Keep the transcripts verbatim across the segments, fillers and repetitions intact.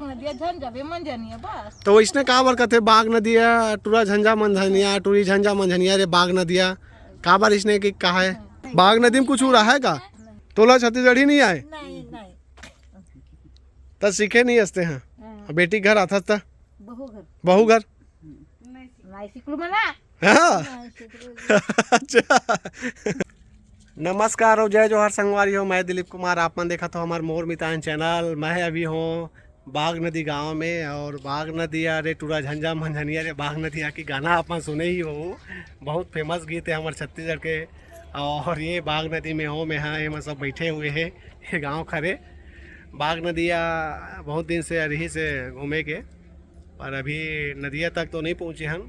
नदिया झन जाबे मंझनिया बस। तो इसने काबर कथे बाघ नदिया टूरा झंझा मंझनिया, टूरी झंझा मंझनिया रे बाघ नदिया, काबर इसने कि कहा है? बाघ नदी में कुछ हो रहा है का? तोला छत्तीसगढ़ी नहीं आए? नहीं, नहीं। त सीखे नहीं हंसते हैं। हाँ। बेटी घर आथस त? बहू घर। बहू घर? नहीं सिखलू मना। हाँ। नहीं सिखलू। अच्छा। नमस्कार और जय जोहार संगवारी हो, मैं दिलीप कुमार, आप मन देखत हो हमार मोर मितान चैनल। मैं अभी हूँ बाघ नदी गांव में और बाघ नदिया रे टूरा झंझा मंझनिया रे बाघ नदिया की गाना आप मन सुने ही हो, बहुत फेमस गीत है हमारे छत्तीसगढ़ के। और ये बाघ नदी में हो मैं, हाँ, ये मन सब बैठे हुए हैं, ये गांव खरे बाघ नदिया बहुत दिन से अरही से घूमे के, पर अभी नदिया तक तो नहीं पहुँचे हन,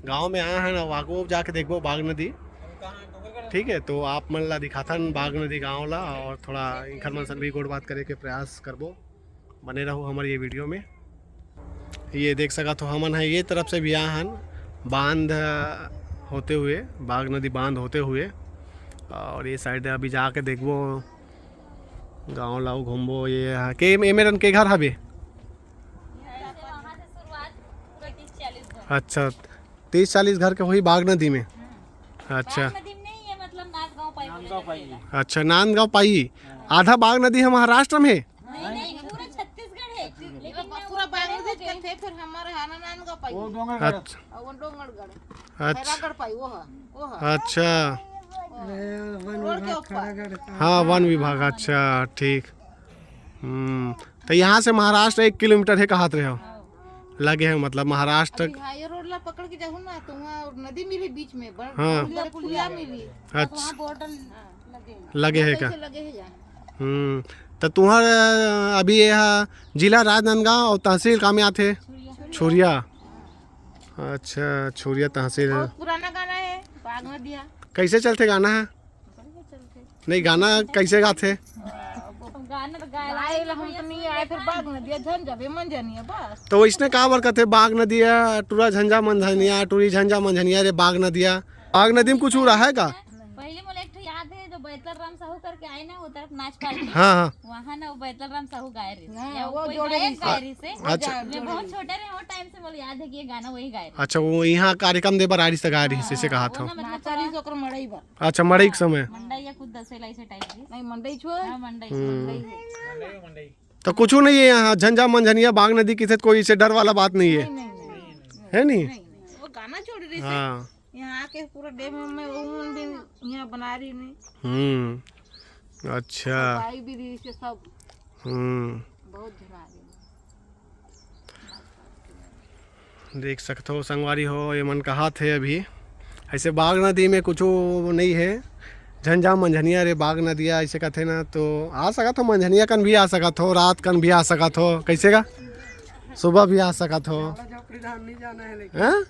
गांव में आए हन, अब आगू जाके देखबो बाघ नदी। ठीक है, तो आप मन ला दिखाथन बाघ नदी गांव ला और थोड़ा इंखर मन सन भी गोठ बात करे के प्रयास करबो। बने रहो हमारे ये वीडियो में। ये देख सकत हो हमन है ये तरफ से भी आए हन बांध होते हुए, बाघ नदी बांध होते हुए, और ये साइड अभी जाके देखबो गांव ला घूमबो। ये यहाँ के एमेरन के घर हवे? अच्छा, तीस चालीस घर के होही बाघ नदी में। अच्छा। बाघ नदी में नहीं है, मतलब नांदगांव पाई बोले जाथे एला। अच्छा, नांदगांव पाई। आधा बाघ नदी है महाराष्ट्र में। नहीं, नहीं, पूरा छत्तीसगढ़ है, लेकिन पूरा बाघ नदी कथे, फिर हमारा हाना नांदगांव पाई। वो डोंगरगढ़। अच्छा। और वो डोंगरगढ़। अच्छा। खैरागढ़ पाई, वो है, वो है। अच्छा। वो। अरे, वन रोड के विभाग ऊपर। खैरागढ़। हाँ, वन विभाग, अच्छा, ठीक। हम्म, तो यहाँ से महाराष्ट्र एक किलोमीटर है, कहत रहे हो? हाँ। लगे है, मतलब महाराष्ट्र। अभी हाईवे रोड ला पकड़ के जाहू ना, तो वहाँ नदी मिली बीच में, बड़-, हाँ। पुलिया, पुलिया मिली। अच्छा। वहाँ बॉर्डर लगे है। लगे है का? कैसे लगे है जाने। हम्म, तो तुम्हार, अ, अभी ये हा जिला राजनांदगांव और तहसील का में आथे? छुरिया। छुरिया। अच्छा, छुरिया तहसील है। बहुत पुराना गाना है, बाघ नदिया। कैसे चलथे गाना है? नहीं, गाना कैसे गाथे? गाना तो गाए ला हम तो नहीं आए, फिर बाघ नदिया झन जाबे मंझनिया बस। तो इसने काबर कथे बाघ नदिया टूरा झंझा मंझनिया, टूरी झंझा मंझनिया रे बाघ नदिया? बाघ नदी में कुछ हो रहा है का? पहले मोला एक ठो याद है, जो बैतल राम साहू करके आए ना, वो तरफ नाच पार्टी। हाँ, हाँ। वहाँ ना वो बैतल राम साहू गाए रहिस। हाँ, या वो कोई जोड़े गायक रहिस। गाए रहिस है। अच्छा। मैं बहुत छोटे रहे, वो टाइम से मोला याद है कि ये गाना वही गाए रहिस। अच्छा, वो यहाँ कार्यक्रम दे बर आ रहिस त गाए रहिस, इसे कहा था। वो ना मतलब नाचा रहिस ओकर मड़ई बर। अच्छा, मड़ई के समय। मंडई या कुछ दसेला ऐसे टाइप रहिस। नहीं, मंडई छुआ। हाँ, मंडई। हम्म। मंडई है। तो कुछ नहीं है यहाँ, झंझा मंझनिया बाघ नदी किसे कोई इसे डर वाला बात नहीं है। नहीं, नहीं, नहीं, नहीं। है नहीं? नहीं, नहीं। वो गाना जोड़े रहिस। हाँ। यहाँ आके पूरा डैम में वो मन भी यहाँ बना रही नहीं। हम्म, अच्छा। सफाई भी रही से सब। हम्म। बहुत झना रही। देख सकत हो संगवारी हो, ये मन कहात हे अभी ऐसे बाघ नदी में कुछ नहीं है, झंझा मंझनिया रे बाघ नदिया ऐसे कथे ना, तो आ सकत हो मंझनिया कन भी आ सकत हो, रात कन भी आ सकत हो, कैसे का सुबह भी आ सकत हो। झाला झोपड़ी धान नहीं जाना है लेकिन। हाँ?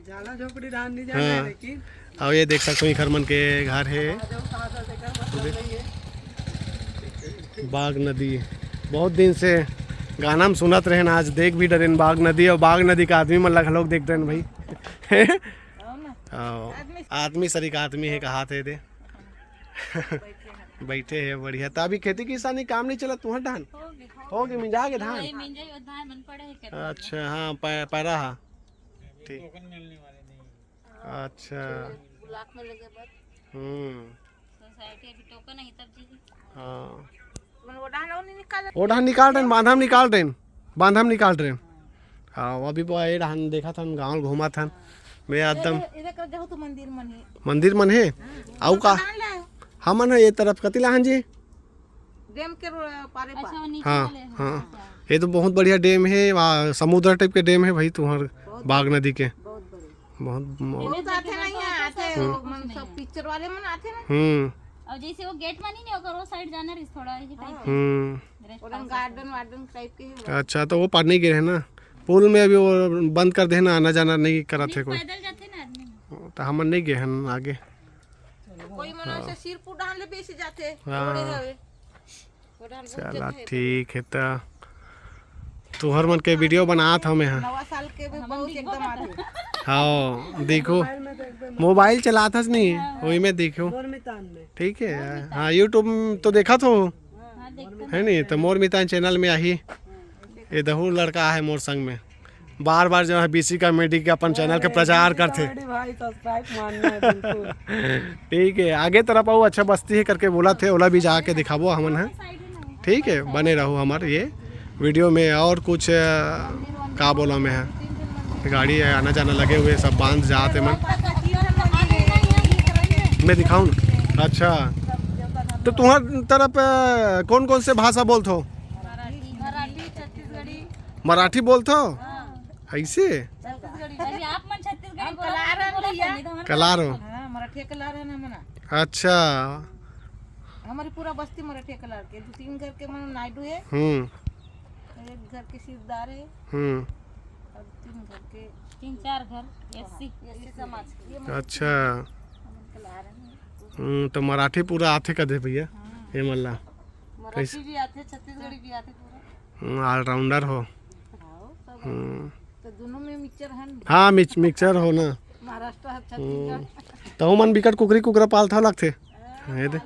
झाला झोपड़ी धान नहीं जाना है हाँ। लेकिन। अब ये देख सकते हो, इखर मन के घर है। बाघ नदी, बहुत दिन से गाना में सुनत रहेन, आज देख भी डरेन बाघ नदी, और बाघ नदी का आदमी मन ला घलोक देख डरेन भाई। हाँ, आदमी सरीका आदमी है, कहात हे दे। बैठे है बढ़िया। त अभी खेती किसानी काम नहीं चलत तुहर डहन? हो गे, मिंजा गे धान? वही मिंजा, वो धान मन पड़े है खेत में। अच्छा, हाँ, पै-, पैरा हा। ठीक। अच्छा। ब्लॉक में लगे बस। हम्म। सोसाइटी अभी टोकन है तब जी। हाँ। मन वो डहन वो नहीं निकाल। वो डहन निकाल देन, बांधा में निकाल देन, बांधा में निकाल देन। हाँ, वो अभी वो ये डहन देखत हन, गाँव घूमत हन। मैं एकदम इधर, इधर कर जाओ तो मंदिर मन है। मंदिर मन है? हाँ। आऊ का? कहाँ लाए हो? हमन ह ये तरफ कति लाहन जी? डैम के रो-, पारे पार। अच्छा, वो नीचे हाँ, वाले हैं। हाँ। अच्छा। ये तो बहुत बढ़िया डैम है, वहाँ समुद्र टाइप के डैम है भाई तुम्हार बहुत बाघ बड़े, नदी के। बहुत बड़े। बहुत म- वो तो आते नहीं है, आते हैं, हम्म। वो मन सब पिक्चर वाले मन आते हैं ना। हम्म। और जैसे वो गेट में नहीं, नहीं, ओकर वो साइड जाना रही थोड़ा, ये टाइप हाँ। हम्म। गेस्ट ओरन हाउस गार्डन वार्डन टाइप के है वो। अच्छा, तो वो पार नहीं गए हैं ना, पुल में अभी वो बंद कर दे ना, आना जाना नहीं करत है कोई। पैदल जाते ना आदमी। तो हमन नहीं गए हैं आगे। कोई मन हाँ। ऐसे सिरपुर डहन ले बेसी जाथे, हाँ। ओड़े हवे। वो डहन बहुत चला, जगह है। ठीक है, त तुहर मन के वीडियो बनात हमें, हाँ। नवा साल के भी बहुत एकदम आथे। हाँ, देखो, मोबाइल में देखबे, मोबाइल चलात हस नहीं, हाँ। वही में देखो। मोर मितान में। ठीक है, मोर मितान। हाँ, YouTube तो देखत हो, हाँ, देखते है नहीं? तो मोर मितान चैनल में आही। हाँ, देखते। ये दहू लड़का है मोर संग में, बार बार जो है बीसी कॉमेडी के अपन चैनल के प्रचार करथे। कॉमेडी भाई सब्सक्राइब मारना है बिल्कुल। ठीक है, आगे तरफ आओ, अच्छा बस्ती है करके बोला थे, ओला भी जाके दिखाबो हमन है। ठीक है, बने रहो हमारे ये वीडियो में। और कुछ अ, का बोला मैं है, गाड़ी है आना जाना लगे हुए, सब बांध जाते मन। मैं दिखाऊँ ना। अच्छा, तो तुम्हार तरफ अ, कौन कौन से भाषा बोलत हो? मराठी, छत्तीसगढ़ी। मराठी बोलत हो? हाँ, ऐसे छत्तीसगढ़ी। अभी आप मन छत्तीसगढ़ी बोला, कलार है भैया। कलार हो? हाँ, मराठी कलार है ना मना। अच्छा। हमारी पूरा बस्ती मराठी कलार के, दो तीन घर के मन नायडू है, हम्म। एक घर के सिरदार है, हम्म। और तीन घर के तीन चार घर एससी। एससी समाज के। ये मन अच्छा। कलार है ना। हम्म, तो मराठी पूरा आथे कदे भैया? ये मल्ला मराठी भी आते, छत्तीसगढ़ी भी आते पूरा। हम्म, ऑलराउंडर हो। हाँ, सब। हम्म। तो दोनों में मिक्सचर है ना। हाँ, मिक्स मिक्सचर हो ना। महाराष्ट्र है, छत्तीसगढ़। तो मन बिकट कुकरी कुकरा पालथव लगथे। हाँ, ये दे।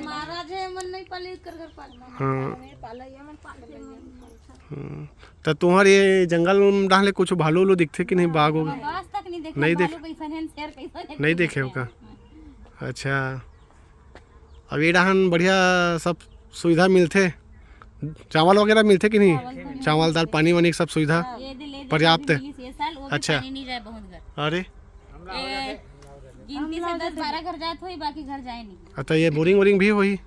महाराज है, मन नहीं पाले कर घर पाल। हाँ। नहीं पाला, ये मन पाल। हम्म। तो तुम्हार ये जंगल डाहले कुछ भालू उलू दिखथे कि नहीं, बाघ होगा? आज तक नहीं देखे। नहीं देख- भालू कैसन है, शेर कैसन है, नहीं देखे हो का? अच्छा। अब ये डाहन बढ़िया सब सुविधा मिलथे, चावल वगैरह मिलथे कि नहीं? चावल दाल पानी वानी सब सुविधा? ये दे ले दे, पर्याप्त है। ये साल वो भी अच्छा। पानी नहीं जाए बहुत घर। अरे, ए, गिनती से दस बारह घर जात होई, बाकी घर जाए नहीं। अच्छा, ये बोरिंग वोरिंग भी होही?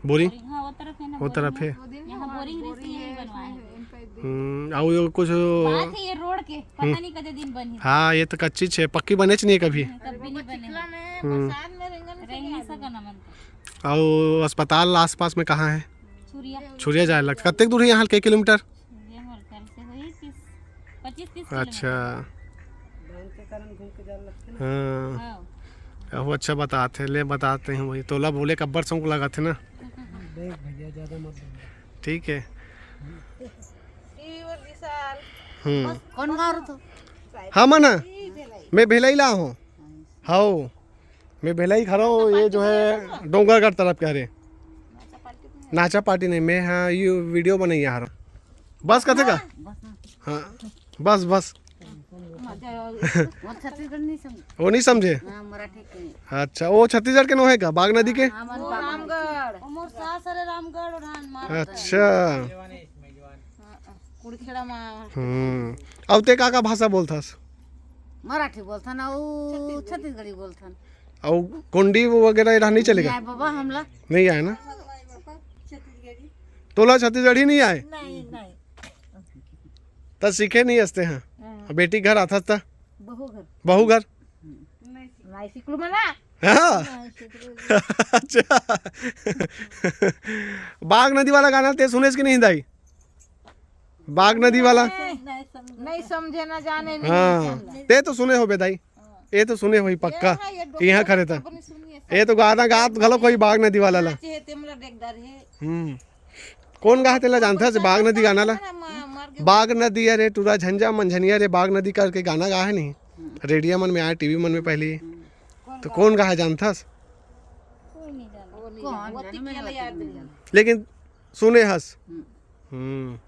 बोरिंग हाँ, वो तरफ है ना, वो तरफ है। यहाँ बोरिंग रिस नहीं बनवाए। हम्म, और ये कुछ बात है ये रोड के, पता नहीं कते दिन बनी। हाँ, ये तो कच्ची छे, पक्की बनेच नहीं है कभी। कभी नहीं बने। हम्म। बरसात में रेंगन रेंग नहीं सका ना मन तो। और अस्पताल आसपास में कहाँ है? छुरिया। छुरिया जाए लगता। कत्ते दूर है यहाँ के किलोमीटर? ये मोर घर से हुई तीस, पच्चीस तीस अच्छा। बहन के कारण घूम के जाने लगते ना। हाँ। हाँ। अहो, अच्छा बताते हैं, ले बताते हैं वही। तोला बोले कब्बर शौक लगा थे ना। देख भैया, ज्यादा मत बोल। ठीक है। ई और विशाल। हम्म। कौन गाँव रहो तो? हाँ, मना। मैं भिलाई ला हूँ। हाओ। मैं भिलाई खड़ा हूँ, ये जो है डोंगरगढ़ तरफ के हरे। नाचा पार्टी नहीं, मैं हाँ ये वीडियो बनैया हरो। बस कथे का? हाँ, बस बस। वो छत्तीसगढ़ नहीं समझ। वो नहीं समझे? हाँ, मराठी के। अच्छा, वो छत्तीसगढ़ के नो है का, बाघ नदी के? हाँ, मन रामगढ़। मोर सासरे रामगढ़ और हन मार। अच्छा। कुड़खेड़ा मा। हम्म। अब ते का का भाषा बोलथस? मराठी बोलथन, अउ छत्तीसगढ़ी बोलथन। और गोंडी वगैरह इधर नहीं चलेगा? आए बाबा हमला। नहीं आए ना? तोला छत्तीसगढ़ी नहीं आए? नहीं, नहीं। त सीखे नहीं हंसते हैं। हाँ। अब बेटी घर आथस त बहू घर। बहू घर। नहीं सिकलू मना। हाँ। अच्छा। बाघ नदी वाला गाना ते सुनेस कि नहीं दाई? बाघ नदी वाला। नहीं समझे ना जाने। हाँ, ते तो सुने होबे दाई। ये तो सुने होई पक्का। यहाँ खड़े था। ये तो गाना गात घलो कोई बाघ नदी वाला ला। हम्म। कौन गाहे तेला जानथस बाघ नदी गाना ला? बाघ नदी अरे टूरा झंझा मंझनिया रे बाघ नदी करके गाना गाहे नहीं, रेडियो मन में आए, टीवी मन में पहली। तो कौन गाहे जानथस? लेकिन सुने हस। हम्म।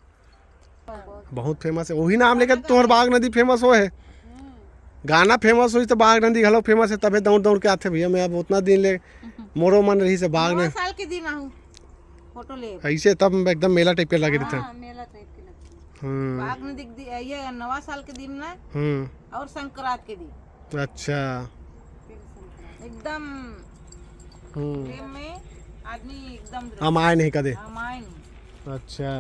बहुत फेमस है, वही नाम लेकर तुम्हार बाघ नदी फेमस हो है। गाना फेमस होई तो बाघ नदी घलो फेमस है, तबे दौड़ दौड़ के आथे भैया। मैं अब उतना दिन ले मोरो मन रही से बाघ नवा ने साल के दिन आहू, फोटो ले। ऐसे तब एकदम मेला टाइप के लगे रहता। हाँ, मेला टाइप के लगता है। हम्म। बाघ नदी के दि-, ये नवा साल के दिन ना, हम्म। और संक्रांत के दिन अच्छा। एकदम हम्म। प्रेम में आदमी एकदम हम आए नहीं कदे। हम आए नहीं। अच्छा।